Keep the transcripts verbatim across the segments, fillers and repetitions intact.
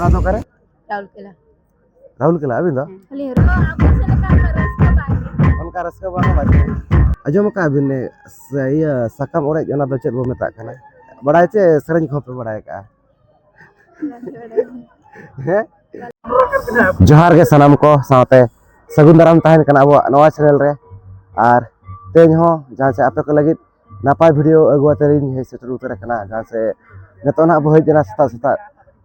ᱟᱫᱚ ᱚᱠᱟᱨᱮ? ᱨᱟᱩᱞᱠᱮᱞᱟ᱾ ᱨᱟᱩᱞᱠᱮᱞᱟ, ᱟᱹᱵᱤᱱ ᱫᱚ? ᱦᱮᱸ, ᱟᱹᱞᱤᱧ ᱦᱚᱸ᱾ ᱟᱵᱚ ᱥᱮᱫ ᱞᱮᱠᱟ ᱨᱟᱹᱥᱠᱟᱹ ᱵᱟᱝ ᱜᱮ᱾ ᱚᱱᱠᱟ ᱨᱟᱹᱥᱠᱟᱹ ᱵᱟᱝ ᱵᱟᱹᱱᱩᱜᱼᱟ᱾ ᱟᱸᱡᱚᱢ ᱟᱠᱟᱫ ᱵᱤᱱ ᱱᱮ, ᱥᱮ ᱤᱭᱟᱹ, ᱥᱟᱠᱟᱢ ᱚᱲᱮᱡ, ᱚᱱᱟ ᱫᱚ ᱪᱮᱫ ᱵᱚ ᱢᱮᱛᱟᱜ ᱠᱟᱱᱟ? ᱵᱟᱲᱟᱭ ᱪᱮ ᱥᱮᱨᱮᱧ ᱠᱚᱦᱚᱸ ᱯᱮ ᱵᱟᱲᱟᱭ ᱟᱠᱟᱜᱼᱟ? ᱦᱮᱸ? ᱡᱚᱦᱟᱨ ᱜᱮ ᱥᱟᱱᱟᱢ ᱠᱚ ᱥᱟᱶᱛᱮ ᱥᱟᱹᱜᱩᱱ ᱫᱟᱨᱟᱢ ᱛᱟᱦᱮᱱ ᱠᱟᱱᱟ ᱟᱵᱚᱣᱟᱜ ᱱᱚᱣᱟ channel ᱨᱮ᱾ ᱟᱨ ᱛᱮᱦᱮᱧ ᱦᱚᱸ ᱡᱟᱦᱟᱸ ᱪᱮ ᱟᱯᱮ ᱠᱚ ᱞᱟᱹᱜᱤᱫ ᱱᱟᱯᱟᱭ video ᱟᱹᱜᱩ ᱟᱛᱮ ᱤᱧ ᱦᱮᱡ ᱥᱮᱴᱮᱨ ᱩᱛᱟᱹᱨ ᱟᱠᱟᱱᱟ, ᱡᱟᱦᱟᱸ ᱪᱮ ᱱᱤᱛᱚᱜ ᱱᱟᱦᱟᱜ ᱵᱚ ᱦᱮᱡ ᱮᱱᱟ ᱥᱮᱛᱟᱜ ᱥᱮᱛᱟᱜ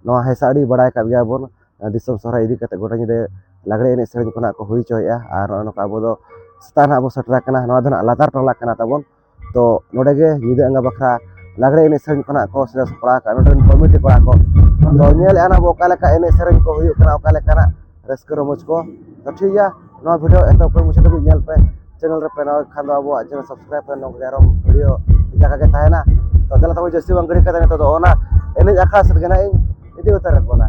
ᱱᱚᱣᱟ ᱦᱮᱸᱥᱟ ᱟᱹᱰᱤ ᱵᱟᱲᱟᱭ ᱟᱠᱟᱫ ᱜᱮᱭᱟ ᱵᱚᱱ, ᱫᱤᱥᱚᱢ ᱥᱚᱦᱨᱟᱭ ᱤᱫᱤ ᱠᱟᱛᱮ ᱜᱚᱴᱟ ᱧᱤᱫᱟᱹ ᱞᱟᱜᱽᱲᱮ ᱮᱱᱮᱡ ᱥᱮᱨᱮᱧ ᱠᱚ ᱱᱟᱦᱟᱜ ᱠᱚ ᱦᱩᱭ ᱦᱚᱪᱚᱭᱮᱫᱼᱟ᱾ ᱟᱨ ᱱᱚᱜᱼᱚᱭ ᱱᱚᱝᱠᱟ ᱟᱵᱚ ᱫᱚ ᱥᱮᱛᱟᱜ ᱱᱟᱦᱟᱜ ᱵᱚ ᱥᱮᱴᱮᱨ ᱟᱠᱟᱱᱟ, ᱱᱚᱣᱟ ᱫᱚ ᱱᱟᱦᱟᱜ ᱞᱟᱛᱟᱨ ᱴᱚᱞᱟ ᱠᱟᱱᱟ ᱛᱟᱵᱚᱱ᱾ ᱛᱚ ᱱᱚᱰᱮ ᱜᱮ ᱧᱤᱫᱟᱹ ᱟᱸᱜᱟ ᱵᱟᱠᱷᱨᱟ ᱞᱟᱜᱽᱲᱮ ᱮᱱᱮᱡ ᱥᱮᱨᱮᱧ ᱠᱷᱚᱱᱟᱜ ᱠᱚ ᱥᱟᱡᱟᱣ ᱥᱟᱯᱲᱟᱣ ᱟᱠᱟᱫ ᱱᱚᱰᱮ ᱨᱮᱱ ᱠᱚᱢᱤᱴᱤ ᱠᱚᱲᱟ ᱠᱚ᱾ ᱛᱚ ᱧᱮᱞᱮᱫᱼᱟ ᱱᱟᱦᱟᱜ ᱵᱚ ᱚᱠᱟ ᱞᱮᱠᱟ ᱮᱱᱮᱡ ᱥᱮᱨᱮᱧ ᱠᱚ ᱦᱩᱭᱩᱜ ᱠᱟᱱᱟ, ᱚᱠᱟ ᱞᱮᱠᱟᱱᱟᱜ ᱨᱟᱹᱥᱠᱟᱹ ᱨᱚᱢᱚᱡᱽ ᱠᱚ᱾ ᱛᱚ ᱴᱷᱤᱠ ᱜᱮᱭᱟ, ᱱᱚᱣᱟ video ᱮᱛᱚᱦᱚᱵ ᱠᱷᱚᱱ ᱢᱩᱪᱟᱹᱫ ᱫᱷᱟᱹᱵᱤᱡ ᱧᱮᱞ ᱯᱮ᱾ Channel ᱨᱮᱯᱮ ᱱᱟᱣᱟ ᱠᱷᱟᱱ ᱫᱚ ᱟᱵᱚᱣᱟᱜ channel subscribe ᱯᱮ, ᱱᱚᱝᱠᱟ ᱜᱮ ᱟᱨᱚ video ᱡᱟᱭᱜᱟ ᱜᱮ ᱛᱟᱦᱮᱱᱟ᱾ ᱛᱚ ᱫᱮᱞᱟ ᱛᱟᱵᱚ ᱡᱟᱹᱥᱛᱤ ᱵᱟᱝ ᱜᱷᱟᱹᱲᱤ ᱠᱟᱛᱮ ᱱᱤᱛᱚᱜ ᱫᱚ ᱚᱱᱟ ᱮᱱᱮᱡ ᱟᱠᱷᱲᱟ ᱥᱮᱫ ᱜᱮ ᱱᱟᱦᱟᱜ ᱤᱧ ᱤᱫᱤ ᱩᱛᱟᱹᱨᱮᱫ ᱵᱚᱱᱟ᱾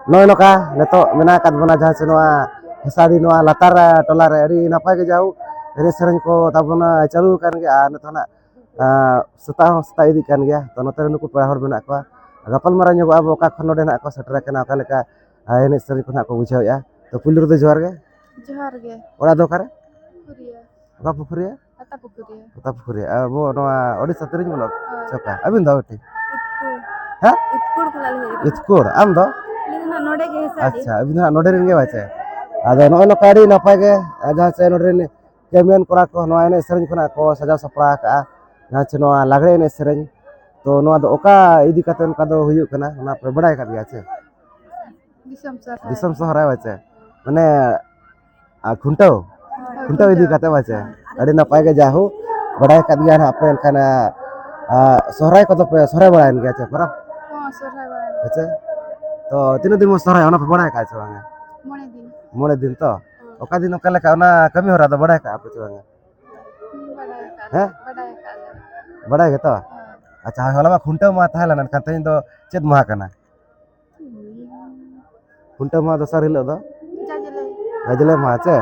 ᱱᱚᱜᱼᱚᱭ ᱱᱚᱝᱠᱟ ᱱᱤᱛᱚᱜ ᱢᱮᱱᱟᱜ ᱟᱠᱟᱫ ᱵᱚᱱᱟ ᱡᱟᱦᱟᱸ ᱥᱮ ᱱᱚᱣᱟ ᱦᱮᱸᱥᱟᱲᱤ ᱱᱚᱣᱟ ᱞᱟᱛᱟᱨ ᱴᱚᱞᱟ ᱨᱮ ᱟᱹᱰᱤ ᱱᱟᱯᱟᱭ ᱜᱮ ᱡᱟᱦᱳᱠ ᱮᱱᱮᱡ ᱥᱮᱨᱮᱧ ᱠᱚ ᱛᱟᱵᱚᱱ ᱪᱟᱹᱞᱩ ᱟᱠᱟᱱ ᱜᱮᱭᱟ᱾ ᱟᱨ ᱱᱤᱛᱚᱜ ᱱᱟᱜ ᱥᱮᱛᱟᱜ ᱦᱚᱸ ᱥᱮᱛᱟᱜ ᱤᱫᱤᱜ ᱠᱟᱱ ᱜᱮᱭᱟ᱾ ᱛᱚ ᱱᱚᱛᱮ ᱨᱮ ᱱᱩᱠᱩ ᱯᱮᱲᱟ ᱦᱚᱲ ᱢᱮᱱᱟᱜ ᱠᱚᱣᱟ, ᱜᱟᱯᱟᱞ ᱢᱟᱨᱟᱣ ᱧᱚᱜᱚᱜ ᱟᱵᱚ ᱚᱠᱟ ᱠᱷᱚᱱ ᱱᱚᱰᱮ ᱱᱟᱜ ᱠᱚ ᱥᱮᱴᱮᱨ ᱟᱠᱟᱱᱟ, ᱚᱠᱟ ᱞᱮᱠᱟ ᱮᱱᱮᱡ ᱥᱮᱨᱮᱧ ᱠᱚ ᱱᱟᱜ ᱠᱚ ᱵᱩᱡᱷᱟᱹᱣᱮᱫᱼᱟ᱾ ᱛᱚ ᱯᱩᱭᱞᱩ ᱨᱮᱫᱚ ᱡᱚᱦᱟᱨ ᱜᱮ᱾ ᱡᱚᱦᱟᱨ ᱜᱮ᱾ ᱚᱲᱟᱜ ᱫᱚ ᱚᱠᱟᱨᱮ? ᱯᱩᱠᱷᱩᱨᱤᱭᱟᱹ᱾ ᱚᱠᱟ ᱯᱩᱠᱷᱩᱨᱤᱭᱟᱹ? ᱯᱟᱛᱟ ᱯᱩᱠᱷᱩᱨᱤᱭᱟᱹ᱾ ᱯᱟᱛᱟ ᱯᱩᱠᱷᱩᱨᱤᱭᱟᱹ᱾ ᱟᱵᱚ ᱱᱚᱣᱟ ᱳᱰᱤᱥᱟ ᱛᱤᱨᱤᱧ ᱵᱞᱚᱠ? ᱦᱳᱭ᱾ ᱥᱮ ᱚᱠᱟ? ᱟᱹᱵᱤᱱ ᱫᱚ ᱵᱮᱴᱤ? ᱤᱛᱠᱩᱲ᱾ ᱦᱮᱸ? ᱤᱛᱠᱩᱲ ᱠᱷᱚᱱᱟᱜ ᱞᱤᱧ ᱦᱮᱡ ᱟᱠᱟᱱᱟ᱾ ᱤᱛᱠᱩᱲ᱾ ᱟᱢ ᱫᱚ? ᱟᱹᱞᱤᱧ ᱫᱚ ᱱᱟᱜ ᱱᱚᱰᱮ ᱜᱮ ᱦᱮᱸᱥᱮ ᱟᱹᱰᱤ᱾ ᱟᱪᱪᱷᱟ, ᱟᱹᱵᱤᱱ ᱫᱚ ᱱᱟᱜ ᱱᱚᱰᱮ ᱨᱮᱱ ᱜᱮ ᱵᱟᱪᱮ? ᱟᱫᱚ ᱱᱚᱜᱼᱚᱭ ᱱᱚᱝᱠᱟ ᱟᱹᱰᱤ ᱱᱟᱯᱟᱭ ᱜᱮ, ᱟᱨ ᱡᱟᱦᱟᱸ ᱥᱮ ᱱᱚᱰᱮ ᱨᱮᱱ ᱠᱮᱢᱮᱱ ᱠᱚᱲᱟ ᱠᱚ ᱱᱚᱣᱟ ᱮᱱᱮᱡ ᱥᱮᱨᱮᱧ ᱠᱷᱚᱱᱟᱜ ᱠᱚ ᱥᱟᱡᱟᱣ ᱥᱟᱯᱲᱟᱣ ᱟᱠᱟᱫᱼᱟ, ᱡᱟᱦᱟᱸ ᱪᱮ ᱱᱚᱣᱟ ᱞᱟᱜᱽᱲᱮ ᱮᱱᱮᱡ ᱥᱮᱨᱮᱧ᱾ ᱛᱚ ᱱᱚᱣᱟ ᱫᱚ ᱚᱠᱟ ᱤᱫᱤ ᱠᱟᱛᱮ ᱚᱱᱠᱟ ᱫᱚ ᱦᱩᱭᱩᱜ ᱠᱟᱱᱟ, ᱚᱱᱟ ᱯᱮ ᱵᱟᱲᱟᱭ ᱟᱠᱟᱫ ᱜᱮᱭᱟ ᱪᱮ? ᱫᱤᱥᱚᱢ ᱥᱚᱦᱨᱟᱭ᱾ ᱫᱤᱥᱚᱢ ᱥᱚᱦᱨᱟᱭ ᱵᱟᱪᱮ? ᱢᱟᱱᱮ, ᱟᱨ ᱠᱷᱩᱱᱴᱟᱹᱣ? ᱦᱳᱭ, ᱠᱷᱩᱱᱴᱟᱹᱣ ᱤᱫᱤ ᱠᱷᱩᱱᱴᱟᱹᱣ᱾ ᱠᱟᱛᱮ ᱵᱟᱪᱮ? ᱦᱳᱭ᱾ ᱟᱹᱰᱤ ᱱᱟᱯᱟᱭ ᱜᱮ, ᱡᱟᱦᱳ ᱵᱟᱲᱟᱭ ᱟᱠᱟᱫ ᱜᱮᱭᱟ ᱱᱟᱦᱟᱜ ᱯᱮ ᱮᱱᱠᱷᱟᱱ, ᱟ, ᱥᱚᱦᱨᱟᱭ ᱠᱚᱫᱚ ᱯᱮ ᱥᱚᱦᱨᱟᱭ ᱵᱟᱲᱟᱭᱮᱱ ᱜᱮᱭᱟ ᱪᱮ ᱯᱟᱨᱟ? ᱦᱚᱸ, ᱥᱚᱦᱨᱟᱭ ᱵᱟᱲᱟᱭᱮᱱ ᱜᱮᱭᱟ᱾ ᱟᱪᱪᱷᱟ᱾ ᱛᱚ ᱛᱤᱱᱟᱹᱜ ᱫᱤᱱ ᱵᱚ ᱥᱚᱦᱨᱟᱭ, ᱚᱱᱟ ᱯᱮ ᱵᱟᱲᱟᱭ ᱟᱠᱟᱫ ᱪᱮ ᱵᱟᱝᱟ? ᱢᱚᱬᱮ ᱫᱤᱱ᱾ ᱢᱚᱬᱮ ᱫᱤᱱ ᱛᱚ? ᱦᱚᱸ᱾ ᱚᱠᱟ ᱫᱤᱱ ᱚᱠᱟ ᱞᱮᱠᱟ ᱚᱱᱟ ᱠᱟᱹᱢᱤ ᱦᱚᱨᱟ ᱫᱚ ᱵᱟᱲᱟᱭ ᱟᱠᱟᱫ ᱯᱮ ᱪᱮ ᱵᱟᱝᱟ? ᱦᱩᱸ, ᱵᱟᱰᱟᱭ ᱟᱠᱟᱫ ᱦᱮᱸ? ᱞᱮ, ᱵᱟᱰᱟᱭ ᱟᱠᱟᱫ ᱞᱮ᱾ ᱵᱟᱰᱟᱭ ᱜᱮᱛᱚ? ᱦᱳᱭ᱾ ᱟᱪᱪᱷᱟ, ᱦᱳᱭ, ᱦᱚᱞᱟ ᱢᱟ ᱠᱷᱩᱱᱴᱟᱹᱣ ᱢᱟ ᱛᱟᱦᱮᱸ ᱞᱮᱱᱟ, ᱮᱱᱠᱷᱟᱱ ᱛᱮᱦᱮᱧ ᱫᱚ ᱪᱮᱫ ᱢᱟᱦᱟ ᱠᱟᱱᱟ? ᱦᱩᱸ᱾ ᱠᱷᱩᱱᱴᱟᱹᱣ ᱢᱟᱦᱟ ᱫᱚᱥᱟᱨ ᱦᱤᱞᱳᱜ ᱫᱚ? ᱡᱟᱡᱞᱮ᱾ ᱡᱟᱡᱞᱮ ᱢᱟᱦᱟ ᱪᱮ?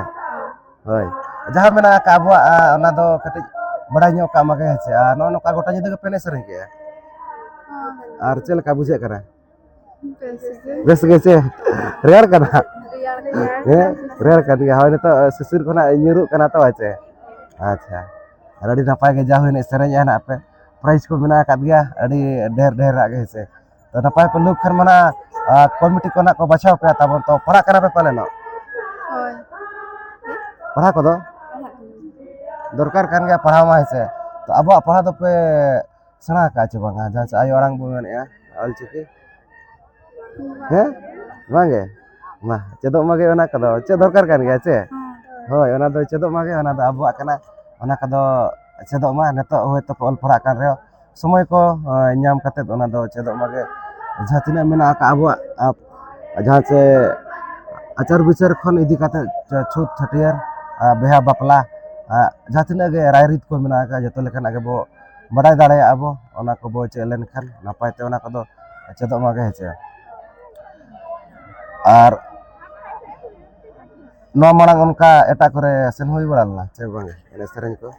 ᱦᱳᱭ᱾ ᱦᱳᱭ᱾ ᱡᱟᱦᱟᱸ ᱢᱮᱱᱟᱜ ᱟᱠᱟᱫ ᱟᱵᱚᱣᱟᱜ, ᱟ, ᱚᱱᱟ ᱫᱚ ᱠᱟᱹᱴᱤᱡ ᱵᱟᱲᱟᱭ ᱧᱚᱜ ᱠᱟᱜ ᱢᱟᱜᱮ, ᱦᱮᱸ ᱥᱮ? ᱟᱨ ᱱᱚᱜᱼᱚ ᱱᱚᱝᱠᱟ ᱜᱚᱴᱟ ᱧᱤᱫᱟᱹ ᱜᱮᱯᱮ ᱮᱱᱮᱡ ᱥᱮᱨᱮᱧ ᱠᱮᱜᱼᱟ? ᱦᱳᱭ᱾ ᱟᱨ ᱪᱮᱫ ᱞᱮᱠᱟ ᱵᱩᱡᱷᱟᱹᱜ ᱠᱟᱱᱟ? ᱵᱮᱥ ᱜᱮ᱾ ᱵᱮᱥ ᱜᱮ ᱪᱮ? ᱨᱮᱭᱟᱲ ᱠᱟᱱᱟ? ᱨᱮᱭᱟᱲ ᱜᱮ᱾ ᱦᱮᱸ? ᱨᱮᱭᱟᱲ ᱠᱟᱱ ᱜᱮᱭᱟ᱾ ᱦᱳᱭ, ᱱᱤᱛᱚᱜ ᱥᱤᱥᱤᱨ ᱠᱷᱚᱱᱟᱜ ᱧᱩᱨᱩᱜ ᱠᱟᱱᱟ ᱛᱚ, ᱦᱮᱸ ᱪᱮ? ᱟᱪᱪᱷᱟ᱾ ᱟᱨ ᱟᱹᱰᱤ ᱱᱟᱯᱟᱭ ᱜᱮ ᱡᱟ ᱦᱩᱭ ᱮᱱᱮᱡ ᱥᱮᱨᱮᱧ ᱮᱱᱟ ᱯᱮ᱾ ᱯᱨᱟᱭᱤᱡᱽ ᱠᱚ ᱢᱮᱱᱟᱜ ᱟᱠᱟᱫ ᱜᱮᱭᱟ ᱟᱹᱰᱤ ᱰᱷᱮᱨ ᱰᱷᱮᱨᱟᱜ ᱜᱮ, ᱦᱮᱸ ᱥᱮ? ᱛᱚ ᱱᱟᱯᱟᱭ ᱯᱮ ᱞᱩᱠ ᱠᱷᱟᱱ ᱢᱟ ᱱᱟᱜ, ᱟ, ᱠᱚᱢᱤᱴᱤ ᱠᱚ ᱱᱟᱜ ᱠᱚ ᱵᱟᱪᱷᱟᱣ ᱯᱮᱭᱟ ᱛᱟᱵᱚᱱ, ᱛᱚ ᱯᱟᱲᱦᱟᱜ ᱠᱟᱱᱟ ᱯᱮ ᱯᱟᱞᱮᱱᱚᱜ? ᱦᱳᱭ᱾ ᱯᱟᱲᱦᱟᱜ ᱠᱚᱫᱚ? ᱯᱟᱲᱦᱟᱜ ᱠᱟᱱᱟ᱾ ᱫᱚᱨᱠᱟᱨ ᱠᱟᱱ ᱜᱮᱭᱟ ᱯᱟᱲᱦᱟᱣ ᱢᱟ, ᱦᱮᱸ ᱥᱮ? ᱛᱚ ᱟᱵᱚᱣᱟᱜ ᱯᱟᱲᱦᱟᱣ ᱫᱚᱯᱮ ᱥᱮᱬᱟ ᱟᱠᱟᱫᱼᱟ ᱪᱮ ᱵᱟᱝᱟ? ᱡᱟᱦᱟᱸ ᱪᱮ ᱟᱭᱳ ᱟᱲᱟᱝ ᱵᱚ ᱢᱮᱱᱮᱫᱼᱟ, ᱚᱞ ᱪᱤᱠᱤ? ᱦᱮᱸ? ᱵᱟᱝ ᱜᱮ? ᱢᱟ, ᱪᱮᱫᱚᱜ ᱢᱟᱜᱮ ᱚᱱᱟ ᱠᱚᱫᱚ᱾ ᱪᱮᱫ ᱫᱚᱨᱠᱟᱨ ᱠᱟᱱ ᱜᱮᱭᱟ ᱪᱮ? ᱦᱳᱭ, ᱚᱱᱟ ᱫᱚ ᱪᱮᱫᱚᱜ ᱢᱟᱜᱮ, ᱚᱱᱟ ᱫᱚ ᱟᱵᱚᱣᱟᱜ ᱠᱟᱱᱟ᱾ ᱚᱱᱟ ᱠᱚᱫᱚ ᱪᱮᱫᱚᱜ ᱢᱟ᱾ ᱱᱤᱛᱚᱜ ᱦᱳᱭᱛᱳ ᱯᱮ ᱚᱞ ᱯᱟᱲᱦᱟᱜ ᱠᱟᱱ ᱨᱮᱦᱚᱸ, ᱥᱚᱢᱚᱭ ᱠᱚ, ᱮ, ᱧᱟᱢ ᱠᱟᱛᱮᱫ ᱚᱱᱟ ᱫᱚ ᱪᱮᱫᱚᱜ ᱢᱟᱜᱮ᱾ ᱡᱟᱦᱟᱸ ᱛᱤᱱᱟᱹᱜ ᱢᱮᱱᱟᱜ ᱟᱠᱟᱫ ᱟᱵᱚᱣᱟᱜ, ᱟ, ᱡᱟᱦᱟᱸ ᱪᱮ ᱟᱪᱟᱨ ᱵᱤᱪᱟᱹᱨ ᱠᱷᱚᱱ ᱤᱫᱤ ᱠᱟᱛᱮᱫ ᱪᱷᱩᱛ ᱪᱷᱟᱹᱴᱭᱟᱹᱨ, ᱟ, ᱵᱤᱦᱟ ᱵᱟᱯᱞᱟ, ᱟ, ᱡᱟᱦᱟᱸ ᱛᱤᱱᱟᱹᱜ ᱜᱮ ᱨᱟᱭᱨᱤᱛ ᱠᱚ ᱢᱮᱱᱟᱜ ᱟᱠᱟᱫ, ᱡᱚᱛᱚ ᱞᱮᱠᱟᱱᱟᱜ ᱜᱮᱵᱚ ᱵᱟᱰᱟᱭ ᱫᱟᱲᱮᱭᱟᱜᱼᱟ ᱵᱚ, ᱚᱱᱟ ᱠᱚᱵᱚ ᱪᱮᱫ ᱞᱮᱱᱠᱷᱟᱱ ᱱᱟᱯᱟᱭ ᱛᱮ ᱚᱱᱟ ᱠᱚᱫᱚ ᱪᱮᱫᱚᱜ ᱢᱟᱜᱮ, ᱦᱮᱸ ᱪᱮ᱾ ᱟᱨ ᱱᱚᱣᱟ ᱢᱟᱲᱟᱝ ᱚᱱᱠᱟ ᱮᱴᱟᱜ ᱠᱚᱨᱮ ᱥᱮᱱ ᱦᱩᱭ ᱵᱟᱲᱟ ᱞᱮᱱᱟ ᱪᱮ ᱵᱟᱝ ᱮᱱᱮᱡ ᱥᱮᱨᱮᱧ ᱠᱚ?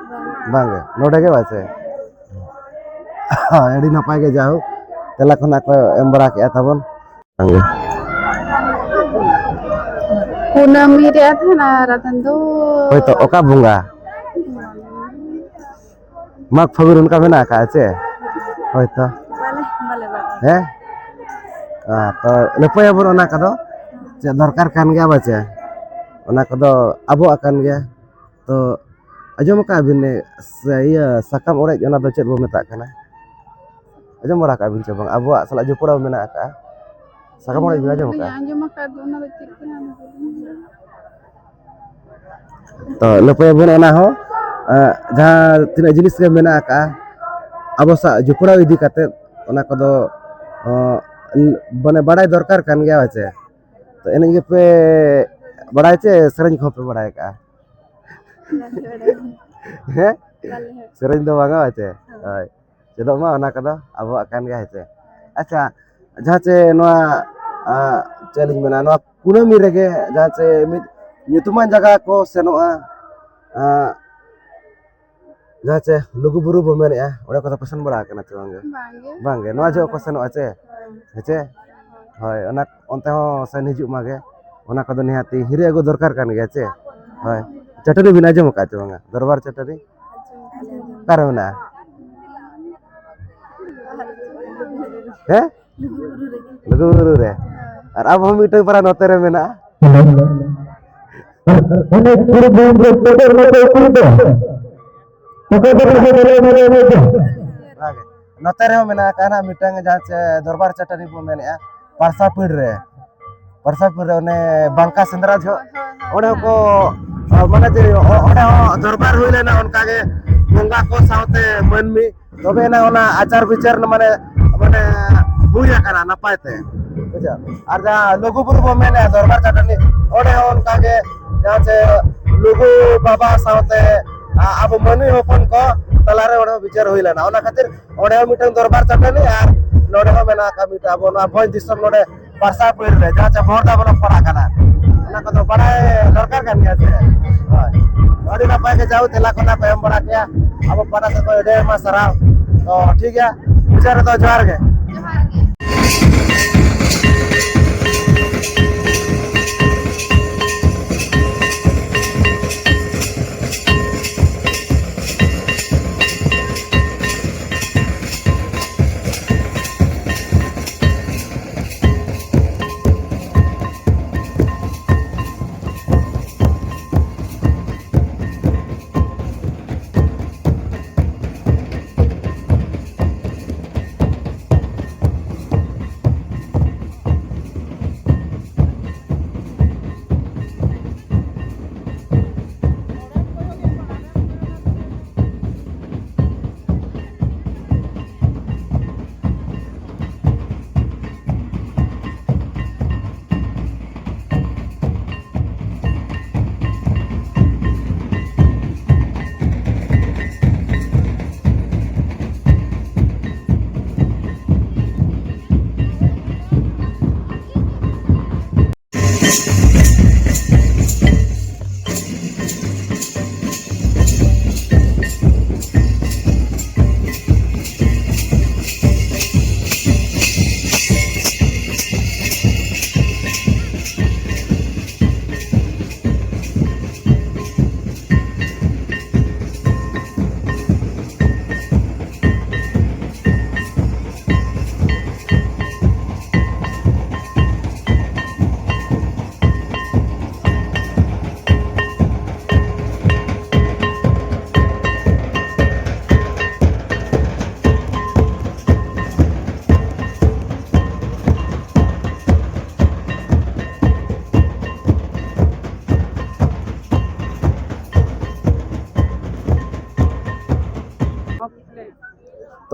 ᱵᱟᱝ᱾ ᱵᱟᱝ ᱜᱮ, ᱱᱚᱰᱮ ᱜᱮ ᱵᱟᱝ ᱪᱮ? ᱦᱳᱭ, ᱟᱹᱰᱤ ᱱᱟᱯᱟᱭ ᱜᱮ, ᱡᱟᱭᱦᱳᱠ ᱛᱮᱞᱟ ᱠᱷᱚᱱᱟᱜ ᱠᱚ ᱮᱢ ᱵᱟᱲᱟ ᱠᱮᱜᱼᱟ ᱛᱟᱵᱚᱱ᱾ ᱵᱟᱝ ᱜᱮ᱾ ᱠᱩᱱᱟᱹᱢᱤ ᱨᱮ ᱟᱫᱷᱮᱱ ᱟᱨ ᱟᱫᱷᱮᱱ ᱫᱚ ᱦᱳᱭᱛᱳ, ᱚᱠᱟ ᱵᱚᱸᱜᱟ? ᱢᱟᱜᱽ ᱯᱷᱟᱹᱜᱩᱱ ᱚᱱᱠᱟ ᱢᱮᱱᱟᱜ ᱟᱠᱟᱫᱼᱟ ᱪᱮ? ᱦᱳᱭᱛᱳ᱾ ᱵᱟᱞᱮ, ᱵᱟᱞᱮ ᱵᱟᱲᱟᱭᱟ᱾ ᱦᱮᱸ? ᱟ, ᱛᱚ ᱞᱟᱹᱯᱟᱹᱭᱟᱵᱚᱱ ᱚᱱᱟ ᱠᱚᱫᱚ᱾ ᱪᱮᱫ ᱫᱚᱨᱠᱟᱨ ᱠᱟᱱ ᱜᱮᱭᱟ ᱵᱟᱪᱮ? ᱚᱱᱟ ᱠᱚᱫᱚ ᱟᱵᱚᱣᱟᱜ ᱠᱟᱱ ᱜᱮᱭᱟ᱾ ᱛᱚ, ᱟᱸᱡᱚᱢ ᱟᱠᱟᱫ ᱵᱤᱱ ᱥᱮ ᱤᱭᱟᱹ ᱥᱟᱠᱟᱢ ᱚᱲᱮᱡ, ᱚᱱᱟ ᱫᱚ ᱪᱮᱫ ᱵᱚ ᱢᱮᱛᱟᱜ ᱠᱟᱱᱟ? ᱟᱸᱡᱚᱢ ᱵᱟᱲᱟ ᱟᱠᱟᱫ ᱵᱤᱱ ᱪᱮ ᱵᱟᱝ? ᱟᱵᱚᱣᱟᱜ ᱥᱟᱞᱟᱜ ᱡᱚᱯᱲᱟᱣ ᱢᱮᱱᱟᱜ ᱟᱠᱟᱫᱼᱟ᱾ ᱥᱟᱠᱟᱢ ᱚᱲᱮᱡ ᱵᱤᱱ ᱟᱸᱡᱚᱢ ᱟᱠᱟᱫᱼᱟ? ᱟᱸᱡᱚᱢ ᱟᱠᱟᱫ ᱫᱚ, ᱚᱱᱟ ᱫᱚ ᱪᱮᱫ ᱠᱟᱱᱟ? ᱛᱚ, ᱞᱟᱹᱯᱟᱹᱭᱟᱵᱚᱱ ᱚᱱᱟ ᱦᱚᱸ, ᱮᱸ, ᱡᱟᱦᱟᱸ ᱛᱤᱱᱟᱹᱜ ᱡᱤᱱᱤᱥ ᱜᱮ ᱢᱮᱱᱟᱜ ᱟᱠᱟᱫᱼᱟ, ᱟᱵᱚ ᱥᱟᱶ ᱡᱚᱯᱲᱟᱣ ᱤᱫᱤ ᱠᱟᱛᱮᱫ, ᱚᱱᱟ ᱠᱚᱫᱚ, ᱚᱸ, ᱢᱟᱱᱮ, ᱵᱟᱲᱟᱭ ᱫᱚᱨᱠᱟᱨ ᱠᱟᱱ ᱜᱮᱭᱟ, ᱦᱳᱭ ᱥᱮ? ᱛᱚ, ᱮᱱᱮᱡ ᱜᱮᱯᱮ ᱵᱟᱲᱟᱭ ᱪᱮ ᱥᱮᱨᱮᱧ ᱠᱚᱦᱚᱸ ᱯᱮ ᱵᱟᱲᱟᱭ ᱟᱠᱟᱫᱼᱟ? ᱦᱮᱸ? ᱥᱮᱨᱮᱧ ᱫᱚ ᱵᱟᱝᱟ, ᱦᱳᱭ ᱥᱮ? ᱦᱳᱭ᱾ ᱪᱮᱫᱚᱜ ᱢᱟ, ᱚᱱᱟ ᱠᱚᱫᱚ ᱟᱵᱚᱣᱟᱜ ᱠᱟᱱ ᱜᱮᱭᱟ, ᱦᱮᱸ ᱥᱮ? ᱟᱪᱪᱷᱟ, ᱡᱟᱦᱟᱸ ᱪᱮ ᱱᱚᱣᱟ, ᱟᱸ, ᱪᱮᱫ ᱞᱤᱧ ᱢᱮᱱᱟ, ᱱᱚᱣᱟ ᱠᱩᱱᱟᱹᱢᱤ ᱨᱮᱜᱮ ᱡᱟᱦᱟᱸ ᱪᱮ ᱢᱤᱫ ᱧᱩᱛᱩᱢᱟᱱ ᱡᱟᱭᱜᱟ ᱠᱚ ᱥᱮᱱᱚᱜᱼᱟ, ᱟᱸ, ᱡᱟᱦᱟᱸ ᱪᱮ ᱞᱩᱜᱩᱵᱩᱨᱩ ᱵᱚ ᱢᱮᱱᱮᱫᱼᱟ, ᱚᱸᱰᱮ ᱠᱚᱫᱚ ᱯᱮ ᱥᱮᱱ ᱵᱟᱲᱟ ᱟᱠᱟᱱᱟ ᱪᱮ ᱵᱟᱝᱜᱮ? ᱵᱟᱝᱜᱮ᱾ ᱵᱟᱝᱜᱮ, ᱱᱚᱣᱟ ᱡᱚᱦᱚᱜ ᱠᱚ ᱥᱮᱱᱚᱜᱼᱟ ᱪᱮ? ᱦᱮᱸ᱾ ᱦᱮᱸ ᱪᱮ? ᱦᱳᱭ, ᱚᱱᱟ, ᱚᱱᱛᱮ ᱦᱚᱸ ᱥᱮᱱ ᱦᱤᱡᱩᱜ ᱢᱟᱜᱮ᱾ ᱚᱱᱟ ᱠᱚᱫᱚ ᱱᱤᱦᱟᱹᱛᱤ ᱦᱤᱨᱤ ᱟᱹᱜᱩ ᱫᱚᱨᱠᱟᱨ ᱠᱟᱱ ᱜᱮᱭᱟ ᱪᱮ? ᱦᱳᱭ᱾ ᱪᱟᱹᱴᱟᱹᱱᱤ ᱵᱤᱱ ᱟᱸᱡᱚᱢ ᱟᱠᱟᱫ ᱪᱮ ᱵᱟᱝᱟ? ᱫᱚᱨᱵᱟᱨ ᱪᱟᱹᱴᱟᱹᱱᱤ? ᱚᱠᱟᱨᱮ ᱢᱮᱱᱟᱜᱼᱟ? ᱦᱮᱸ? ᱞᱩᱜᱩᱵᱩᱨᱩ ᱨᱮ᱾ ᱟᱨ ᱟᱵᱚ ᱦᱚᱸ ᱢᱤᱫᱴᱟᱝ ᱯᱟᱨᱟ ᱱᱚᱛᱮ ᱨᱮ ᱢᱮᱱᱟᱜᱼᱟ᱾ ᱚᱱᱟᱜᱮ᱾ ᱱᱚᱛᱮ ᱨᱮᱦᱚᱸ ᱢᱮᱱᱟᱜ ᱟᱠᱟᱫᱼᱟ ᱱᱟᱜ ᱢᱤᱫᱴᱟᱝ, ᱡᱟᱦᱟᱸ ᱪᱮ ᱫᱚᱨᱵᱟᱨ ᱪᱟᱹᱴᱟᱹᱱᱤ ᱵᱚ ᱢᱮᱱᱮᱫᱼᱟ, ᱯᱟᱨᱥᱟ ᱯᱤᱲ ᱨᱮ᱾ ᱯᱟᱨᱥᱟ ᱯᱤᱲ ᱨᱮ ᱚᱱᱮ ᱵᱟᱝᱠᱟ ᱥᱮᱸᱫᱽᱨᱟ ᱡᱚᱦᱚᱜ, ᱚᱸᱰᱮ ᱦᱚᱸᱠᱚ, ᱢᱟᱱᱮ ᱪᱮᱫ, ᱚᱸᱰᱮ ᱦᱚᱸ ᱫᱚᱨᱵᱟᱨ ᱦᱩᱭ ᱞᱮᱱᱟ ᱚᱱᱠᱟᱜᱮ, ᱵᱚᱸᱜᱟ ᱠᱚ ᱥᱟᱶᱛᱮ ᱢᱟᱹᱱᱢᱤ, ᱛᱚᱵᱮ ᱮᱱᱟᱝ ᱚᱱᱟ ᱟᱪᱟᱨ ᱵᱤᱪᱟᱹᱨ ᱢᱟᱱᱮ, ᱢᱟᱱᱮ ᱦᱩᱭ ᱟᱠᱟᱱᱟ ᱱᱟᱯᱟᱭ ᱛᱮ, ᱵᱩᱡᱷᱟᱹᱣ᱾ ᱟᱨ ᱡᱟᱦᱟᱸ ᱞᱩᱜᱩᱵᱩᱨᱩ ᱵᱚ ᱢᱮᱱᱮᱫᱼᱟ ᱫᱚᱨᱵᱟᱨ ᱪᱟᱹᱴᱟᱹᱱᱤ, ᱚᱸᱰᱮ ᱦᱚᱸ ᱚᱱᱠᱟᱜᱮ ᱡᱟᱦᱟᱸ ᱪᱮ ᱞᱩᱜᱩ ᱵᱟᱵᱟ ᱥᱟᱶᱛᱮ, ᱟ-, ᱟᱵᱚ ᱢᱟᱹᱱᱢᱤ ᱦᱚᱯᱚᱱ ᱠᱚ ᱛᱟᱞᱟᱨᱮ ᱚᱸᱰᱮ ᱦᱚᱸ ᱵᱤᱪᱟᱹᱨ ᱦᱩᱭ ᱞᱮᱱᱟ᱾ ᱚᱱᱟ ᱠᱷᱟᱹᱛᱤᱨ ᱚᱸᱰᱮ ᱦᱚᱸ ᱢᱤᱫᱴᱟᱝ ᱫᱚᱨᱵᱟᱨ ᱪᱟᱹᱴᱟᱹᱱᱤ ᱟᱨ ᱱᱚᱰᱮ ᱦᱚᱸ ᱢᱮᱱᱟᱜ ᱟᱠᱟᱫ ᱢᱤᱫᱴᱟᱝ ᱟᱵᱚ ᱱᱚᱣᱟ ᱵᱷᱚᱸᱡᱽ ᱫᱤᱥᱚᱢ ᱱᱚᱰᱮ ᱯᱟᱨᱥᱟ ᱯᱤᱲ ᱨᱮ ᱡᱟᱦᱟᱸ ᱪᱮ ᱵᱷᱚᱨᱫᱟ ᱵᱚᱞᱚᱠ ᱯᱟᱲᱟᱜ ᱠᱟᱱᱟ, ᱚᱱᱟ ᱠᱚᱫᱚ ᱵᱟᱲᱟᱭ ᱫᱚᱨᱠᱟᱨ ᱠᱟᱱ ᱜᱮᱭᱟ ᱥᱮ? ᱦᱳᱭ᱾ ᱟᱹᱰᱤ ᱱᱟᱯᱟᱭ ᱜᱮ ᱡᱟᱦᱳᱠ ᱛᱮᱞᱟ ᱠᱚ ᱱᱟᱜ ᱯᱮ ᱮᱢ ᱵᱟᱲᱟ ᱠᱮᱜᱼᱟ᱾ ᱟᱵᱚ ᱯᱟᱦᱴᱟ ᱥᱮᱫ ᱠᱷᱚᱱ ᱟᱹᱰᱤ ᱟᱭᱢᱟ ᱥᱟᱨᱦᱟᱣ᱾ ᱛᱚ, ᱴᱷᱤᱠ ᱜᱮᱭᱟ, ᱢᱩᱪᱟᱹᱫ ᱨᱮᱫᱚ ᱡᱚᱦᱟᱨ ᱜᱮ᱾ ᱡᱚᱦᱟᱨ ᱜᱮ᱾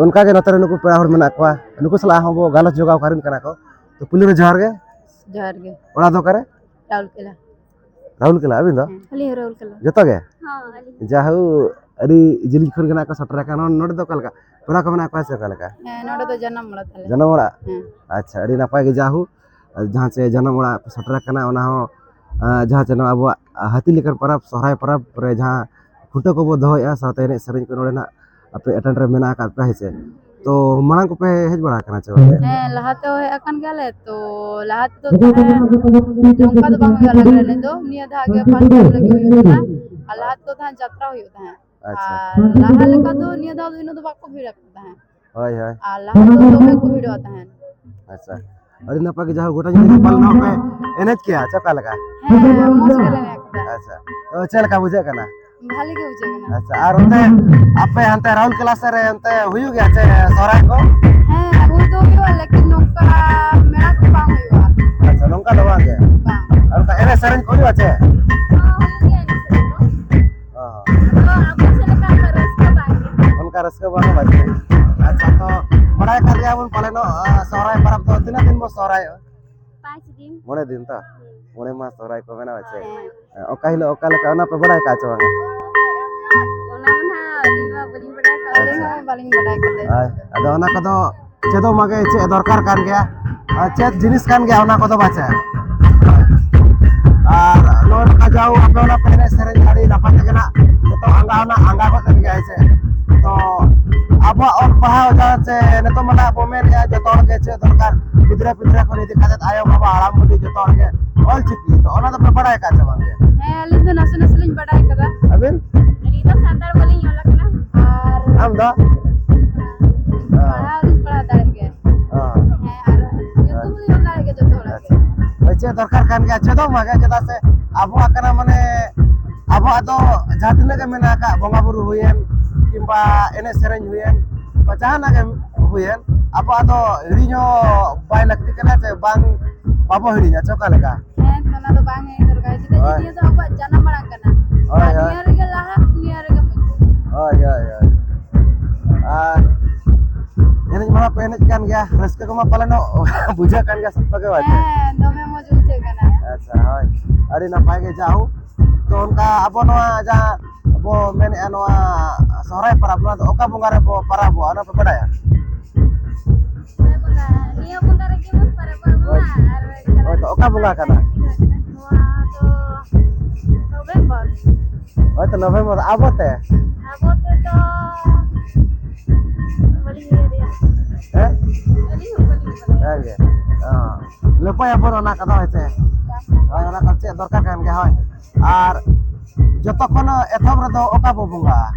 ᱚᱱᱠᱟ ᱜᱮ ᱱᱚᱛᱮ ᱨᱮ ᱱᱩᱠᱩ ᱯᱮᱲᱟ ᱦᱚᱲ ᱢᱮᱱᱟᱜ ᱠᱚᱣᱟ, ᱱᱩᱠᱩ ᱥᱟᱞᱟᱜ ᱦᱚᱸ ᱵᱚ ᱜᱟᱞᱚᱪ ᱡᱚᱜᱟᱣ ᱠᱟᱨᱤᱱ ᱠᱟᱱᱟ ᱠᱚ᱾ ᱛᱚ ᱯᱩᱭᱞᱩ ᱨᱮ ᱡᱚᱦᱟᱨ ᱜᱮ᱾ ᱡᱚᱦᱟᱨ ᱜᱮ᱾ ᱚᱲᱟᱜ ᱫᱚ ᱚᱠᱟᱨᱮ? ᱨᱟᱦᱩᱞ ᱠᱮᱞᱟ᱾ ᱨᱟᱦᱩᱞ ᱠᱮᱞᱟ, ᱟᱹᱵᱤᱱ ᱫᱚ? ᱦᱮᱸ, ᱟᱹᱞᱤᱧ ᱦᱚᱸ ᱨᱟᱦᱩᱞ ᱠᱮᱞᱟ᱾ ᱡᱚᱛᱚ ᱜᱮ? ᱦᱚᱸ, ᱟᱹᱞᱤᱧ᱾ ᱡᱟᱦᱳ, ᱟᱹᱰᱤ ᱡᱤᱞᱤᱧ ᱠᱷᱚᱱ ᱜᱮ ᱱᱟᱜ ᱠᱚ ᱥᱮᱴᱮᱨ ᱟᱠᱟᱱᱟ᱾ ᱱᱚᱰᱮ ᱫᱚ ᱚᱠᱟ ᱞᱮᱠᱟ? ᱯᱮᱲᱟ ᱠᱚ ᱢᱮᱱᱟᱜ ᱠᱚᱣᱟ ᱥᱮ ᱚᱠᱟ ᱞᱮᱠᱟ? ᱦᱮᱸ, ᱱᱚᱰᱮ ᱫᱚ ᱡᱟᱱᱟᱢ ᱚᱲᱟᱜ ᱛᱟᱞᱮ᱾ ᱡᱟᱱᱟᱢ ᱚᱲᱟᱜ? ᱦᱮᱸ᱾ ᱟᱪᱪᱷᱟ, ᱟᱹᱰᱤ ᱱᱟᱯᱟᱭ ᱜᱮ᱾ ᱡᱟᱦᱳ, ᱡᱟᱦᱟᱸ ᱪᱮ ᱡᱟᱱᱟᱢ ᱚᱲᱟᱜ ᱯᱮ ᱥᱮᱴᱮᱨ ᱟᱠᱟᱱᱟ, ᱚᱱᱟ ᱦᱚᱸ, ᱟᱸ, ᱡᱟᱦᱟᱸ ᱪᱮ ᱱᱚᱣᱟ ᱟᱵᱚᱣᱟᱜ ᱦᱟᱹᱛᱤ ᱞᱮᱠᱟᱱ ᱯᱚᱨᱚᱵᱽ, ᱥᱚᱦᱨᱟᱭ ᱯᱚᱨᱚᱵᱽ ᱨᱮ ᱡᱟᱦᱟᱸ ᱠᱷᱩᱱᱴᱟᱹᱣ ᱠᱚᱵᱚ ᱫᱚᱦᱚᱭᱮᱫᱼᱟ, ᱥᱟᱶᱛᱮ ᱮᱱᱮᱡ ᱥᱮᱨᱮᱧ ᱠᱚ ᱱᱚᱰᱮ ᱱᱟᱜ ᱟᱯᱮ attend ᱨᱮ ᱢᱮᱱᱟᱜ ᱟᱠᱟᱫ ᱯᱮᱭᱟ, ᱦᱮᱸ ᱥᱮ? ᱛᱚ ᱢᱟᱲᱟᱝ ᱠᱚᱯᱮ ᱦᱮᱡ ᱵᱟᱲᱟ ᱟᱠᱟᱱᱟ ᱪᱮ ᱵᱟᱝ? ᱦᱮᱸ, ᱞᱟᱦᱟ ᱛᱮᱦᱚᱸ ᱦᱮᱡ ᱟᱠᱟᱱ ᱜᱮᱭᱟᱞᱮ᱾ ᱛᱚ ᱞᱟᱦᱟ ᱛᱮᱫᱚ ᱛᱟᱦᱮᱸ ᱱᱚᱝᱠᱟ ᱫᱚ ᱵᱟᱝ ᱦᱩᱭᱩᱜᱼᱟ ᱞᱟᱜᱽᱲᱮ ᱮᱱᱮᱡ ᱫᱚ, ᱱᱤᱭᱟᱹ ᱫᱷᱟᱣ ᱜᱮ first time ᱞᱟᱹᱜᱤᱫ ᱦᱩᱭᱩᱜ ᱠᱟᱱᱟ᱾ ᱟᱨ ᱞᱟᱦᱟ ᱛᱮᱫᱚ ᱛᱟᱦᱮᱸ ᱡᱟᱛᱨᱟ ᱦᱩᱭᱩᱜ ᱛᱟᱦᱮᱸᱫ᱾ ᱟᱪᱪᱷᱟ᱾ ᱟᱨ ᱞᱟᱦᱟ ᱞᱮᱠᱟ ᱫᱚ ᱱᱤᱭᱟᱹ ᱫᱷᱟᱣ ᱫᱚ ᱤᱱᱟᱹᱜ ᱫᱚ ᱵᱟᱠᱚ ᱵᱷᱤᱲ ᱟᱠᱟᱱ ᱛᱟᱦᱮᱸᱫ᱾ ᱦᱳᱭ, ᱦᱳᱭ᱾ ᱟᱨ ᱞᱟᱦᱟ ᱫᱚ ᱫᱚᱢᱮ ᱠᱚ ᱵᱷᱤᱲᱚᱜᱼᱟ ᱛᱟᱦᱮᱸᱫ᱾ ᱟᱪᱪᱷᱟ, ᱟᱹᱰᱤ ᱱᱟᱯᱟᱭ ᱜᱮ᱾ ᱡᱟᱦᱳ, ᱜᱚᱴᱟ ᱧᱤᱫᱟᱹ ᱜᱮ ᱯᱟᱞᱮᱱ ᱯᱮ ᱮᱱᱮᱡ ᱠᱮᱜᱼᱟ ᱪᱮ ᱚᱠᱟ ᱞᱮᱠᱟ? ᱦᱮᱸ, ᱢᱚᱡᱽ ᱜᱮᱞᱮ ᱮᱱᱮᱡ ᱠᱮᱫᱟ᱾ ᱟᱪᱪᱷᱟ, ᱛᱚ ᱪᱮᱫ ᱞᱮᱠᱟ ᱵᱩᱡᱷᱟᱹᱜ ᱠᱟᱱᱟ? ᱵᱷᱟᱞᱮ ᱜᱮ ᱵᱩᱡᱷᱟᱹᱜ ᱠᱟᱱᱟ᱾ ᱟᱪᱪᱷᱟ, ᱟᱨ ᱚᱱᱛᱮ ᱟᱯᱮ ᱦᱟᱱᱛᱮ ᱨᱟᱦᱩᱞ ᱠᱮᱞᱟ ᱥᱮᱫ ᱨᱮ ᱚᱱᱛᱮ ᱦᱩᱭᱩᱜ ᱜᱮᱭᱟ ᱪᱮ ᱥᱚᱦᱨᱟᱭ ᱠᱚ? ᱦᱮᱸ, ᱦᱩᱭ ᱫᱚ ᱦᱩᱭᱩᱜᱼᱟ, ᱞᱮᱠᱤᱱ ᱱᱚᱝᱠᱟ ᱢᱮᱞᱟ ᱠᱚ ᱵᱟᱝ ᱦᱩᱭᱩᱜᱼᱟ᱾ ᱟᱪᱪᱷᱟ, ᱱᱚᱝᱠᱟ ᱫᱚ ᱵᱟᱝ ᱜᱮ? ᱵᱟᱝ᱾ ᱟᱨ ᱚᱱᱠᱟ ᱮᱱᱮᱡ ᱥᱮᱨᱮᱧ ᱠᱚ ᱦᱩᱭᱩᱜᱼᱟ ᱪᱮ? ᱦᱚᱸ, ᱦᱩᱭᱩᱜ ᱜᱮᱭᱟ ᱮᱱᱮᱡ ᱥᱮᱨᱮᱧ ᱦᱚᱸ᱾ ᱦᱚᱸ᱾ ᱟᱫᱚ ᱟᱵᱚ ᱪᱮᱫ ᱞᱮᱠᱟ ᱚᱱᱠᱟ ᱨᱟᱹᱥᱠᱟᱹ ᱵᱟᱝ ᱜᱮ᱾ ᱚᱱᱠᱟ ᱨᱟᱹᱥᱠᱟᱹ ᱵᱟᱝ ᱵᱟᱹᱪᱩᱜᱼᱟ᱾ ᱟᱪᱪᱷᱟ, ᱛᱚ ᱵᱟᱲᱟᱭ ᱠᱟᱱ ᱜᱮᱭᱟ ᱵᱚᱱ ᱯᱟᱞᱮᱱᱚᱜ, ᱟᱸ, ᱥᱚᱦᱨᱟᱭ ᱯᱚᱨᱚᱵᱽ ᱫᱚ ᱛᱤᱱᱟᱹᱜ ᱫᱤᱱ ᱵᱚ ᱥᱚᱦᱨᱟᱭᱚᱜᱼᱟ? ᱯᱟᱸᱪ ᱫᱤᱱ᱾ ᱢᱚᱬᱮ ᱫᱤᱱ ᱛᱚ? ᱦᱩᱸ᱾ ᱢᱚᱬᱮ ᱢᱟᱦᱟ ᱥᱚᱦᱨᱟᱭ ᱠᱚ ᱢᱮᱱᱟ ᱪᱮ? ᱦᱮᱸ᱾ ᱚᱠᱟ ᱦᱤᱞᱳᱜ ᱚᱠᱟ ᱞᱮᱠᱟ ᱚᱱᱟ ᱯᱮ ᱵᱟᱲᱟᱭ ᱠᱟᱜᱼᱟ ᱪᱮ ᱵᱟᱝᱟ? ᱚᱱᱟ ᱢᱟ ᱱᱟᱦᱟᱜ ᱟᱹᱞᱤᱧ ᱢᱟ ᱵᱟᱹᱞᱤᱧ ᱵᱟᱲᱟᱭ ᱠᱟᱜᱼᱟ᱾ ᱟᱹᱞᱤᱧ ᱟᱪᱪᱷᱟ᱾ ᱦᱚᱸ ᱵᱟᱹᱞᱤᱧ ᱵᱟᱲᱟᱭ ᱠᱟᱫᱟ᱾ ᱦᱳᱭ, ᱟᱫᱚ ᱚᱱᱟ ᱠᱚᱫᱚ ᱪᱮᱫᱚᱜ ᱢᱟᱜᱮ ᱪᱮᱫ ᱫᱚᱨᱠᱟᱨ ᱠᱟᱱ ᱜᱮᱭᱟ, ᱟᱨ ᱪᱮᱫ ᱡᱤᱱᱤᱥ ᱠᱟᱱ ᱜᱮᱭᱟ ᱚᱱᱟ ᱠᱚᱫᱚ ᱵᱟᱪᱮ᱾ ᱟᱨ ᱱᱚᱜᱼᱚᱭ ᱱᱚᱝᱠᱟ ᱡᱟᱣ ᱟᱯᱮ ᱚᱱᱟ ᱯᱮ ᱮᱱᱮᱡ ᱥᱮᱨᱮᱧ ᱟᱹᱰᱤ ᱱᱟᱯᱟᱭ ᱛᱮᱜᱮ ᱱᱟᱜ ᱱᱤᱛᱚᱜ ᱟᱸᱜᱟ ᱦᱚᱸ ᱱᱟᱜ ᱟᱸᱜᱟ ᱜᱚᱫ ᱮᱱ ᱜᱮᱭᱟ, ᱦᱮᱸ ᱥᱮ? ᱛᱚ ᱟᱵᱚᱣᱟᱜ ᱚᱞ ᱯᱟᱲᱦᱟᱣ ᱡᱟᱦᱟᱸ ᱪᱮ ᱱᱤᱛᱚᱜ ᱢᱟ ᱱᱟᱜ ᱵᱚ ᱢᱮᱱᱮᱫᱼᱟ ᱡᱚᱛᱚ ᱦᱚᱲ ᱜᱮ ᱪᱮᱫ ᱫᱚᱨᱠᱟᱨ, ᱜᱤᱫᱽᱨᱟᱹ ᱯᱤᱫᱽᱨᱟᱹ ᱠᱷᱚᱱ ᱤᱫᱤ ᱠᱟᱛᱮᱫ ᱟᱭᱳ ᱵᱟᱵᱟ ᱦᱟᱲᱟᱢ ᱵᱩᱰᱷᱤ ᱡᱚᱛᱚ ᱦᱚᱲ ᱜᱮ ᱚᱞ ᱪᱤᱠᱤ, ᱛᱚ ᱚᱱᱟ ᱫᱚᱯᱮ ᱵᱟᱲᱟᱭ ᱟᱠᱟᱫ ᱪᱮ ᱵᱟᱝ ᱜᱮ? ᱦᱮᱸ, ᱟᱹᱞᱤᱧ ᱫᱚ ᱱᱟᱥᱮ ᱱᱟᱥᱮ ᱞᱤᱧ ᱵᱟᱲᱟᱭ ᱟᱠᱟᱫᱟ᱾ ᱟᱹᱵᱤᱱ? ᱟᱹᱞᱤᱧ ᱫᱚ ᱥᱟᱱᱛᱟᱲ ᱵᱟᱹᱞᱤᱧ ᱚᱞ ᱟᱠᱟᱱᱟ᱾ ᱟᱨ ᱟᱢ ᱫᱚ? ᱯᱟᱲᱦᱟᱣ ᱞᱤᱧ ᱯᱟᱲᱦᱟᱣ ᱫᱟᱲᱮᱭᱟᱜ ᱜᱮᱭᱟ᱾ ᱦᱮᱸ᱾ ᱦᱮᱸ, ᱟᱨ ᱧᱩᱛᱩᱢ ᱦᱚᱸᱞᱤᱧ ᱚᱞ ᱫᱟᱲᱮᱭᱟᱜ ᱜᱮᱭᱟ ᱡᱚᱛᱚ ᱦᱚᱲᱟᱜ ᱜᱮ᱾ ᱟᱪᱪᱷᱟ᱾ ᱦᱳᱭ, ᱪᱮᱫ ᱫᱚᱨᱠᱟᱨ ᱠᱟᱱ ᱜᱮᱭᱟ, ᱪᱮᱫᱚᱜ ᱢᱟ ᱜᱮ, ᱪᱮᱫᱟᱜ ᱥᱮ ᱟᱵᱚᱣᱟᱜ ᱠᱟᱱᱟ, ᱢᱟᱱᱮ ᱟᱵᱚᱣᱟᱜ ᱫᱚ ᱡᱟᱦᱟᱸ ᱛᱤᱱᱟᱹᱜ ᱜᱮ ᱢᱮᱱᱟᱜ ᱟᱠᱟᱫ ᱵᱚᱸᱜᱟ ᱵᱩᱨᱩ ᱦᱩᱭᱮᱱ, ᱠᱤᱝᱵᱟ ᱮᱱᱮᱡ ᱥᱮᱨᱮᱧ ᱦᱩᱭᱮᱱ, ᱵᱟ ᱡᱟᱦᱟᱱᱟᱜ ᱜᱮ ᱦᱩᱭᱮᱱ, ᱟᱵᱚᱣᱟᱜ ᱫᱚ ᱦᱤᱲᱤᱧ ᱦᱚᱸ ᱵᱟᱭ ᱞᱟᱹᱠᱛᱤ ᱠᱟᱱᱟ, ᱥᱮ ᱵᱟᱝ, ᱵᱟᱵᱚ ᱦᱤᱲᱤᱧᱟ, ᱪᱮ ᱚᱠᱟ ᱞᱮᱠᱟ? ᱦᱮᱸ, ᱚᱱᱟ ᱫᱚ ᱵᱟᱝ ᱦᱤᱲᱤᱧ ᱫᱚᱨᱠᱟᱨ, ᱪᱮᱫᱟᱜ ᱡᱮ ᱦᱳᱭ᱾ ᱱᱤᱭᱟᱹ ᱫᱚ ᱟᱵᱚᱣᱟᱜ ᱡᱟᱱᱟᱢ ᱟᱲᱟᱝ ᱠᱟᱱᱟ᱾ ᱦᱳᱭ, ᱟᱨ ᱦᱳᱭ᱾ ᱱᱤᱭᱟᱹ ᱨᱮᱜᱮ ᱞᱟᱦᱟ, ᱱᱤᱭᱟᱹ ᱨᱮᱜᱮ ᱢᱩᱪᱟᱹᱫ᱾ ᱦᱳᱭ, ᱦᱳᱭ, ᱦᱳᱭ᱾ ᱟᱨ ᱯᱮ ᱮᱱᱮᱡ ᱠᱟᱱ ᱜᱮᱭᱟ, ᱨᱟᱹᱥᱠᱟᱹ ᱠᱚᱢᱟ ᱯᱟᱞᱮᱱᱚᱜ ᱵᱩᱡᱷᱟᱹᱜ ᱠᱟᱱ ᱜᱮᱭᱟ ᱥᱚᱠᱛᱚ ᱜᱮ, ᱵᱟᱝ ᱥᱮ? ᱦᱮᱸ, ᱫᱚᱢᱮ ᱢᱚᱡᱽ ᱵᱩᱡᱷᱟᱹᱜ ᱠᱟᱱᱟ᱾ ᱟᱪᱪᱷᱟ, ᱦᱳᱭ, ᱟᱹᱰᱤ ᱱᱟᱯᱟᱭ ᱜᱮ᱾ ᱡᱟᱦᱳᱠ, ᱛᱚ ᱚᱱᱠᱟ ᱟᱵᱚ ᱱᱚᱣᱟ ᱡᱟᱦᱟᱸ ᱵᱚ ᱢᱮᱱᱮᱫᱼᱟ ᱱᱚᱣᱟ ᱥᱚᱦᱨᱟᱭ ᱯᱚᱨᱚᱵᱽ, ᱱᱚᱣᱟ ᱫᱚ ᱚᱠᱟ ᱵᱚᱸᱜᱟ ᱨᱮᱵᱚ ᱯᱚᱨᱚᱵᱚᱜᱼᱟ, ᱚᱱᱟ ᱯᱮ ᱵᱟᱰᱟᱭᱟ? ᱥᱚᱦᱨᱟᱭ ᱵᱚᱸᱜᱟ, ᱱᱤᱭᱟᱹ ᱵᱚᱸᱜᱟ ᱨᱮᱜᱮ ᱵᱚᱱ ᱯᱚᱨᱚᱵᱚᱜᱼᱟ ᱢᱟ᱾ ᱦᱳᱭ᱾ ᱟᱨ ᱦᱳᱭ, ᱛᱚ ᱚᱠᱟ ᱵᱚᱸᱜᱟ ᱠᱟᱱᱟ? ᱱᱚᱣᱟ ᱫᱚ ᱱᱚᱵᱷᱮᱢᱵᱚᱨ᱾ ᱦᱳᱭ, ᱛᱚ ᱱᱚᱵᱷᱮᱢᱵᱚᱨ, ᱟᱵᱚ ᱛᱮ? ᱟᱵᱚ ᱛᱮᱫᱚ ᱵᱟᱹᱞᱤᱧ ᱩᱭᱦᱟᱹᱨᱮᱜᱼᱟ᱾ ᱦᱮᱸ? ᱟᱹᱞᱤᱧ ᱦᱚᱸ ᱵᱟᱹᱞᱤᱧ ᱵᱟᱲᱟᱭᱟ᱾ ᱦᱮᱸ ᱜᱮ᱾ ᱚ᱾ ᱞᱟᱹᱯᱟᱹᱭᱟᱵᱚᱱ ᱚᱱᱟ ᱠᱚᱫᱚ, ᱦᱮᱸ ᱥᱮ? ᱦᱳᱭ, ᱚᱱᱟ ᱠᱚ ᱪᱮᱫ ᱫᱚᱨᱠᱟᱨ ᱠᱟᱱ ᱜᱮᱭᱟ, ᱦᱳᱭ᱾ ᱟᱨ ᱡᱚᱛᱚ ᱠᱷᱚᱱ ᱮᱛᱚᱦᱚᱵ ᱨᱮᱫᱚ ᱚᱠᱟ ᱵᱚ ᱵᱚᱸᱜᱟᱜᱼᱟ?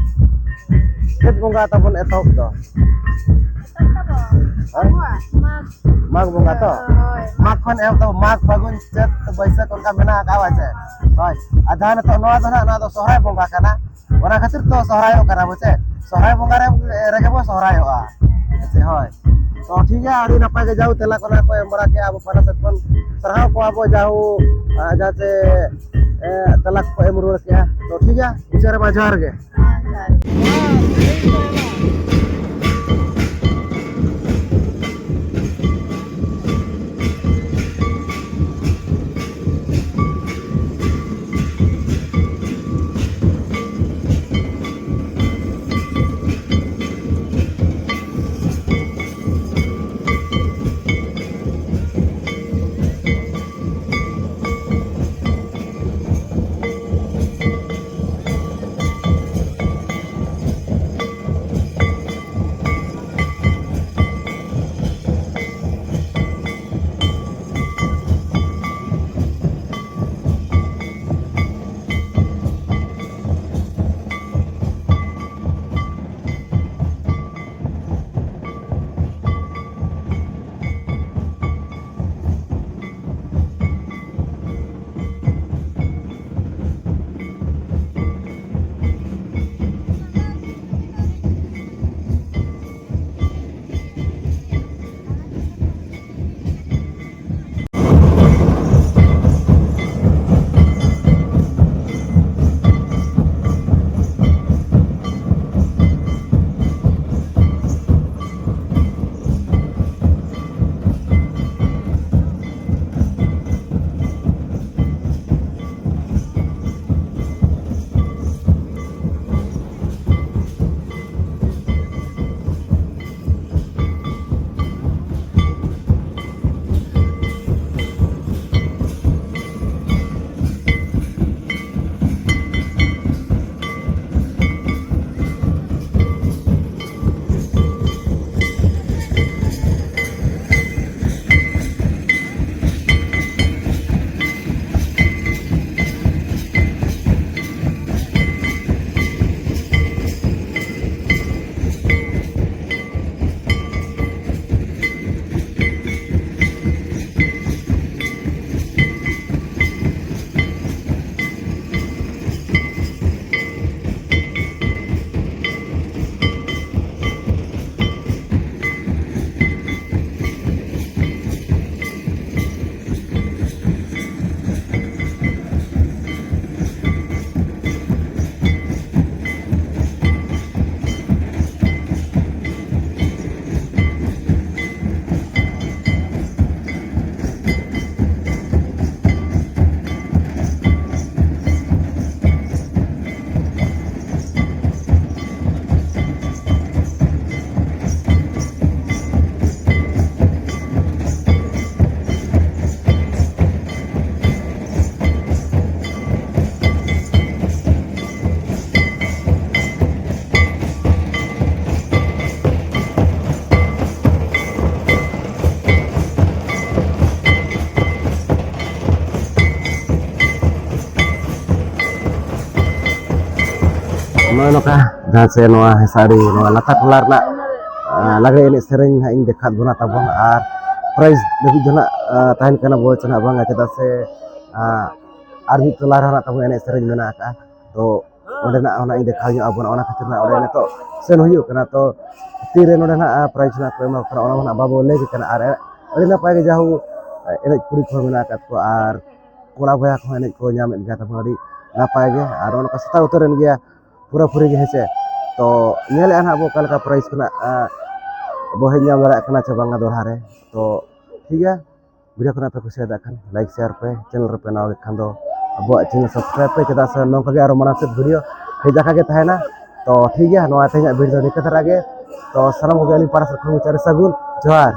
ᱪᱮᱫ ᱵᱚᱸᱜᱟ ᱛᱟᱵᱚᱱ ᱮᱛᱚᱦᱚᱵ ᱫᱚ? ᱮᱛᱚᱦᱚᱵ ᱛᱟᱵᱚ? ᱦᱮᱸ? ᱢᱟᱜᱽ᱾ ᱢᱟᱜᱽ ᱵᱚᱸᱜᱟ ᱛᱚ? ᱦᱳᱭ᱾ ᱢᱟᱜᱽ ᱠᱷᱚᱱ ᱮᱦᱚᱵ ᱫᱚ ᱢᱟᱜᱽ, ᱯᱷᱟᱹᱜᱩᱱ, ᱪᱟᱹᱛ, ᱵᱟᱹᱭᱥᱟᱹᱠᱷ ᱚᱱᱠᱟ ᱢᱮᱱᱟᱜ ᱟᱠᱟᱫᱼᱟ, ᱦᱳᱭ ᱥᱮ? ᱦᱳᱭ᱾ ᱟᱨ ᱡᱟᱦᱟᱸ ᱱᱤᱛᱚᱜ ᱱᱚᱣᱟ ᱫᱚ ᱱᱟᱦᱟᱜ, ᱱᱚᱣᱟ ᱫᱚ ᱥᱚᱦᱨᱟᱭ ᱵᱚᱸᱜᱟ ᱠᱟᱱᱟ᱾ ᱚᱱᱟ ᱠᱷᱟᱹᱛᱤᱨ ᱛᱚ ᱥᱚᱦᱨᱟᱭᱚᱜ ᱠᱟᱱᱟ ᱵᱚ ᱪᱮ? ᱥᱚᱦᱨᱟᱭ ᱵᱚᱸᱜᱟ ᱨᱮ, ᱨᱮᱜᱮ ᱵᱚ ᱥᱚᱦᱨᱟᱭᱚᱜᱼᱟ᱾ ᱦᱮᱸ ᱥᱮ? ᱦᱳᱭ᱾ ᱛᱚ ᱴᱷᱤᱠ ᱜᱮᱭᱟ, ᱟᱹᱰᱤ ᱱᱟᱯᱟᱭ ᱜᱮ ᱡᱟᱦᱳᱠ ᱛᱮᱞᱟ ᱠᱚ ᱱᱟᱦᱟᱜ ᱠᱚ ᱮᱢ ᱵᱟᱲᱟ ᱠᱮᱜᱼᱟ, ᱟᱵᱚ ᱯᱟᱦᱴᱟ ᱥᱮᱫ ᱠᱷᱚᱱ ᱥᱟᱨᱦᱟᱣ ᱠᱚᱣᱟ ᱵᱚ ᱡᱟᱦᱳᱠ, ᱟᱨ ᱡᱟᱦᱟᱸ ᱪᱮ, ᱮ, ᱛᱮᱞᱟ ᱠᱚ ᱮᱢ ᱨᱩᱣᱟᱹᱲ ᱠᱮᱜᱼᱟ᱾ ᱛᱚ ᱴᱷᱤᱠ ᱜᱮᱭᱟ, ᱢᱩᱪᱟᱹᱫ ᱨᱮ ᱢᱟ ᱡᱚᱦᱟᱨ ᱜᱮ᱾ ᱦᱮᱸ, ᱡᱚᱦᱟᱨ ᱜᱮ᱾ ᱱᱚᱝᱠᱟ ᱡᱟᱦᱟᱸ ᱥᱮ ᱱᱚᱣᱟ ᱦᱮᱸᱥᱟᱲᱤ, ᱱᱚᱣᱟ ᱞᱟᱛᱟᱨ ᱴᱚᱞᱟ ᱨᱮᱱᱟᱜ ᱞᱟᱜᱽᱲᱮ ᱮᱱᱮᱡ ᱥᱮᱨᱮᱧ ᱦᱟᱸᱜ ᱤᱧ ᱫᱮᱠᱷᱟᱣ ᱵᱚᱱᱟ ᱛᱟᱵᱚᱱ᱾ ᱟᱨ ᱯᱨᱟᱭᱤᱡᱽ ᱫᱷᱟᱹᱵᱤᱡ ᱫᱚ ᱦᱟᱸᱜ ᱛᱟᱦᱮᱱ ᱠᱟᱱᱟ ᱵᱚᱭ ᱪᱚ ᱦᱟᱸᱜ ᱵᱟᱝᱟ, ᱪᱮᱫᱟᱜ ᱥᱮ ᱟᱨ ᱢᱤᱫ ᱴᱚᱞᱟ ᱨᱮᱦᱚᱸ ᱛᱟᱵᱚᱱ ᱮᱱᱮᱡ ᱥᱮᱨᱮᱧ ᱢᱮᱱᱟᱜ ᱟᱠᱟᱫᱼᱟ᱾ ᱛᱚ ᱚᱸᱰᱮᱱᱟᱜ ᱦᱚᱸ ᱤᱧ ᱫᱮᱠᱷᱟᱣ ᱧᱚᱜ ᱟᱵᱚᱱᱟ᱾ ᱚᱱᱟ ᱠᱷᱟᱹᱛᱤᱨ ᱱᱟᱜ ᱚᱸᱰᱮ ᱱᱤᱛᱚᱜ ᱥᱮᱱ ᱦᱩᱭᱩᱜ ᱠᱟᱱᱟ᱾ ᱛᱚ ᱛᱤᱨᱮ ᱱᱚᱰᱮ ᱱᱟᱜ ᱯᱨᱟᱭᱤᱡᱽ ᱱᱟᱜ ᱠᱚ ᱮᱢᱟ ᱠᱚ ᱠᱟᱱᱟ, ᱚᱱᱟ ᱢᱟ ᱱᱟᱜ ᱵᱟᱵᱚ ᱞᱟᱹᱭ ᱜᱮ ᱠᱟᱱᱟ᱾ ᱟᱨ ᱟᱹᱰᱤ ᱱᱟᱯᱟᱭ ᱜᱮ ᱡᱟᱦᱳ ᱮᱱᱮᱡ ᱠᱩᱲᱤ ᱠᱚᱦᱚᱸ ᱢᱮᱱᱟᱜ ᱟᱠᱟᱫ ᱠᱚᱣᱟ ᱟᱨ ᱠᱚᱲᱟ ᱵᱚᱭᱦᱟ ᱠᱚᱦᱚᱸ ᱮᱱᱮᱡ ᱠᱚ ᱧᱟᱢᱮᱫ ᱜᱮᱭᱟ ᱛᱟᱵᱚᱱ, ᱟᱹᱰᱤ ᱱᱟᱯᱟᱭ ᱜᱮ᱾ ᱟᱨ ᱚᱱᱟ ᱠᱚ ᱥᱮᱛᱟᱜ ᱩᱛᱟᱹᱨᱮᱱ ᱜᱮᱭᱟ ᱯᱩᱨᱟᱹᱯᱩᱨᱤ ᱜᱮ, ᱦᱮᱸ ᱥᱮ᱾ ᱛᱚ ᱧᱮᱞᱮᱫᱼᱟ ᱱᱟᱜ ᱵᱚ ᱚᱠᱟ ᱞᱮᱠᱟ ᱯᱨᱟᱭᱤᱡᱽ ᱠᱷᱚᱱᱟᱜ ᱵᱚ ᱦᱮᱡ ᱧᱟᱢ ᱫᱟᱲᱮᱭᱟᱜ ᱠᱟᱱᱟ ᱪᱮ ᱵᱟᱝᱟ ᱫᱚᱲᱦᱟ ᱨᱮ᱾ ᱛᱚ ᱴᱷᱤᱠ ᱜᱮᱭᱟ, ᱵᱷᱤᱰᱤᱭᱳ ᱠᱷᱚᱱᱟᱜ ᱯᱮ ᱠᱩᱥᱤᱭᱟᱫᱟᱜ ᱠᱷᱟᱱ ᱞᱟᱭᱤᱠ ᱥᱮᱭᱟᱨ ᱯᱮ, ᱪᱮᱱᱮᱞ ᱨᱮᱯᱮ ᱱᱟᱣᱟ ᱜᱮ ᱠᱷᱟᱱ ᱫᱚ ᱟᱵᱚᱣᱟᱜ ᱪᱮᱱᱮᱞ ᱥᱟᱵᱥᱠᱨᱟᱭᱤᱵ ᱯᱮ, ᱪᱮᱫᱟᱜ ᱥᱮ ᱱᱚᱝᱠᱟ ᱜᱮ ᱟᱨᱚ ᱢᱟᱲᱟᱝ ᱥᱮᱫ ᱵᱷᱤᱰᱤᱭᱳ ᱦᱮᱡ ᱟᱠᱟ ᱜᱮ ᱛᱟᱦᱮᱱᱟ᱾ ᱛᱚ ᱴᱷᱤᱠ ᱜᱮᱭᱟ, ᱱᱚᱣᱟ ᱛᱮᱦᱮᱧᱟᱜ ᱵᱷᱤᱰᱤᱭᱳ ᱫᱚ ᱱᱤᱝᱠᱟᱹ ᱫᱷᱟᱨᱟ ᱜᱮ᱾ ᱛᱚ ᱥᱟᱱᱟᱢ ᱠᱚᱜᱮ ᱟᱹᱞᱤᱧ ᱯᱟᱦᱴᱟ ᱥᱮᱫ ᱠᱷᱚᱱ ᱢᱩᱪᱟᱹᱫ ᱨᱮ ᱥᱟᱹᱜᱩᱱ ᱡᱚᱦᱟᱨ᱾